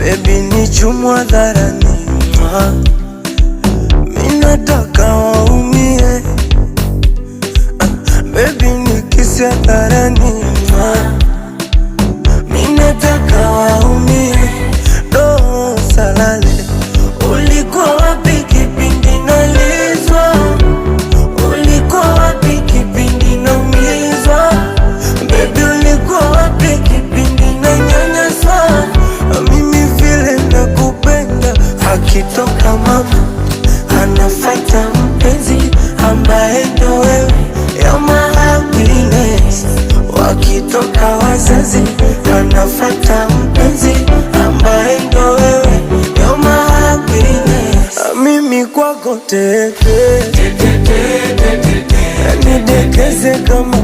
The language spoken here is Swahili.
Baby ni chumwa dharani, mi nataka waumie. Baby ni kisi hadharani, mi nataka waumie. Do salale, ulikuwa wapi kipindi nalizwa? Ulikuwa wapi kipindi naumizwa? Baby ulikuwa wapi kipindi nanyanyaswa? Mimi vile nakupenda, akitoka mama anafuata mpenzi ambaye ndo wewe, ya my happiness. Wakitoka wazazi anafuata mpenzi ambaye ndo wewe, ya my happiness. Mimi kwako teke, nidekeze kama